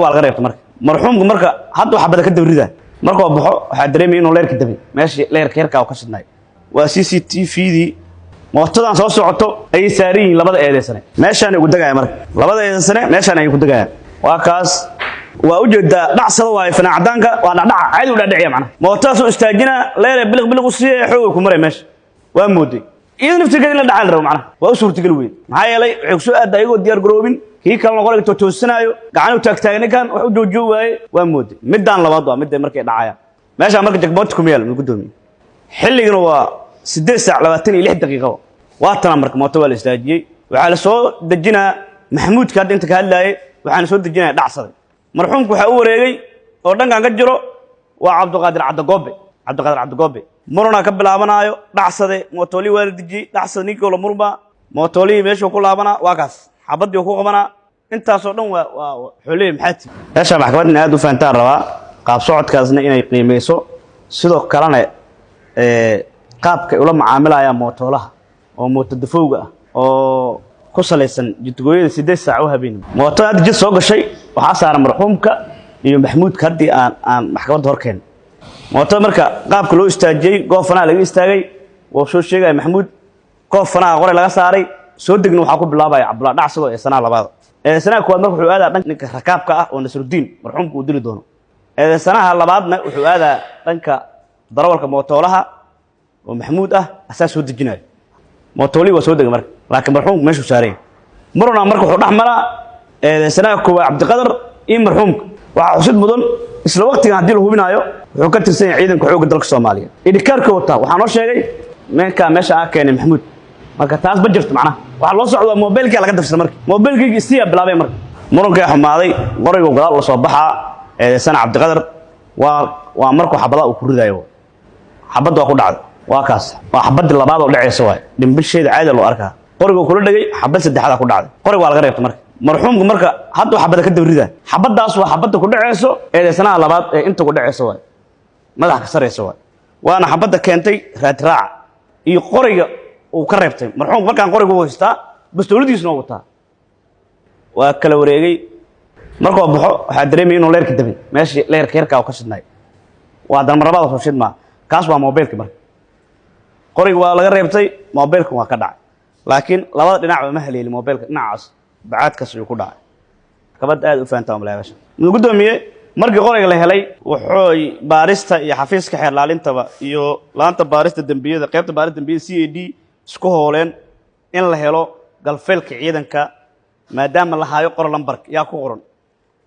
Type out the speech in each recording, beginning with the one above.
Waa laga reebta marka marxuumka. Marka hadda xabada ka dabrida, markuu baxo waxaa dareemaya inuu leerka dabay, meeshii leerka yarkaa uu ka shidnay. Waa CCTV-dii. Mootadan soo socoto ayay saaran yihiin labada eedeysane, meeshaanay ugu degaya. Marka labada eedeysane meeshaan ayay ku degayaan. Waa kaas, waa ujeedaa, dhacsada waayo, fanaan cadaanka waa dhacdhaca caadi u dhadhiciya. Macnaha mootadaasoo istaajinaa, leere biliq biliq u siiyaya, xoogay ku maray meesha. Waa mooday iyada naftirkeeda in la dhacaa la rabo, macnaha waa u suurtagali weyn. Maxaa yeelay waxay kusoo aaddaa iyagoo diyaar garoobin, kii kalena qoriga tootoosanaayo, gacan u taagtaagay, ninkan wax u joojiyo waaye. Waa mooday middaan labaad waa midday markay dhacayaan meeshaan. Marka checkpoint kuma yaal, gudoomiye. Xilligana waa 8 saac 26 daqiiqo. Waa tana marka mooto waa la istaajiyey, waxaa la soo dejinaa Maxamuudka hadda inta ka hadlaayay, waxaana soo dejinaya dhacsaday. Marxuumku waxaa u wareegay oo dhankan ka jiro waa Cabdiqaadir Cabdigoobe. Cabdiqaadir Cabdigoobe murana ka bilaabanaayo. Dhacsade mootoolihii waa la dejiyey. Dhacsade ninkii la murmaa, mootoolihii meeshuu ku laabanaa, waa kaas, xabaddii ku qabanaa. Intaasoo dhan waa wuxuu leeyahy maxaa tii meesha. Maxkamadda in aad u fahantaan rabaa, qaab socodkaasna inay qiimeyso, sidoo kalena qaabkay ula macaamilayaan mootoolaha oo mooto dafowga ah oo ku salaysan jidgooyada 8 saac u habeen. Mootada hadda jid soo gashay waxaa saaran marxuumka iyo Maxmuudka haddii aan maxkamadda hor keenay. Mootada marka qaabka loo istaajiyey, goob fanaha laga istaagay, wuu soo sheegaya Maxmuud. Goob fanaha qoray laga saaray, soo degna waxaa ku bilaabaya Cabdulla Dhacsadoo eesanaha labaada. Eedeysanaha koowaad marka wuxuu aadaa dhanka ninka rakaabka ah oo Nasruddiin marxuumka uu dili doono. Eedeysanaha labaadna wuxuu aadaa dhanka darawalka mootoolaha oo Maxmuud ah, asaa soo dejinayo. Mootoolihii waa soo degay marka, laakiin marxuumku meeshuu saaraya. Murana marka wuxuu dhex maraa eedeysanaha koowaad Cabdiqadar iyo marxuumka. Waxaa xusid mudan, isla waqtigan haddii la hubinaayo, wuxuu ka tirsan yahay Ciidanka Xoogga Dalka Soomaaliya, idhikaarka wataa. Waxaa noo sheegay ninkaa meesha aa keenay Maxmuud. Marka taas ma jirto, macnaha waxaa loo socdaa mobilkaa laga dafsada. Marka mobilkayga istiyaa bilaabay. Marka murankaa xumaaday, qorigu gadaal la soo baxaa eedeysana Cabdiqadar. Waa markuu xabadaha uu ku ridaayo, xabadda waa ku dhacday. Waa kaas, waa xabaddii labaad oo dhacaysa waay, dhimbisheeda caadi loo arkaa. Qorigu kula dhegay, xabad saddexaad ku dhacday. Qoriga waa laga reebta marka marxuumka. Marka hadda xabada ka dabrida, xabaddaas waa xabadda ku dhacayso eedeysanaha labaad ee inta ku dhacayso waay, madaxa ka saraysa waay, waana xabadda keentay raadraaca iyo qoriga uu ka reebtay marxuumka. Markaan qoriga u haystaa, bastooladiisuna waa wataa. Waa kala wareegay. Markuu baxo waxaa dareemaya inuu leerka dabay, meeshii leerka yarkaa uu ka shidnay. Waa darmarabada soo shidmaa. Kaas waa mobilki. Marka qoriga waa laga reebtay, mobilka waa ka dhacay, laakiin labada dhinacba ma haleelin. Mobilka dhinacaas bacaadkaas ayuu ku dhacay. Maxkamadda aad u fahantaa malaagasha. Gudoomiye, markii qoriga la helay, wuxuy baarista iyo xafiiska xeerlaalintaba iyo laanta baarista dembiyada, qaybta baarista dembiyada CID, isku hooleen in la helo galfeelka ciidanka, maadaama la haayo qoro lambarka yaa ku qoran.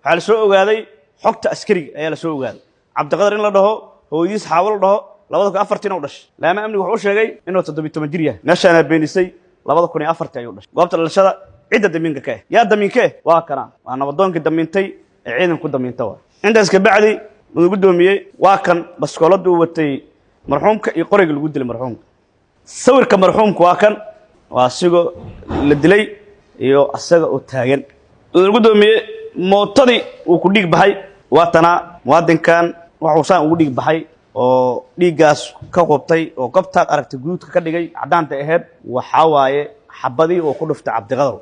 Waxaa la soo ogaaday xogta askariga ayaa la soo ogaaday, Cabdiqadar in la dhaho, hooyadiis Xaawo la dhaho, 2004-tiina u dhashay. Laama amnigu wuxuu u sheegay inuu 17 jir yahay. Meeshaana beenisay, 2004-tii ayuu dhashay. Goobta dhalashada cidda damiinka ka eh, yaa damiinka eh? Waa kana, waa nabadoonkii damiintay ee ciidanku ku damiinta. Waa intaas kabacdi uu guddoomiyey. Waa kan baskooladdu uu watay marxuumka iyo qoriga lagu dilay marxuumka. Sawirka marxuumka waa kan, waa asigoo la dilay iyo asaga oo taagan. Gudoomiye, mootadii uu ku dhiig baxay waa tanaa. Muwaadinkan waxuu saan ugu dhiig baxay oo dhiiggaas ka qubtay oo gobtaad aragtay guduudka ka dhigay caddaanta aheyd, waxaa waaye xabadii uu ku dhuftay Cabdiqadar.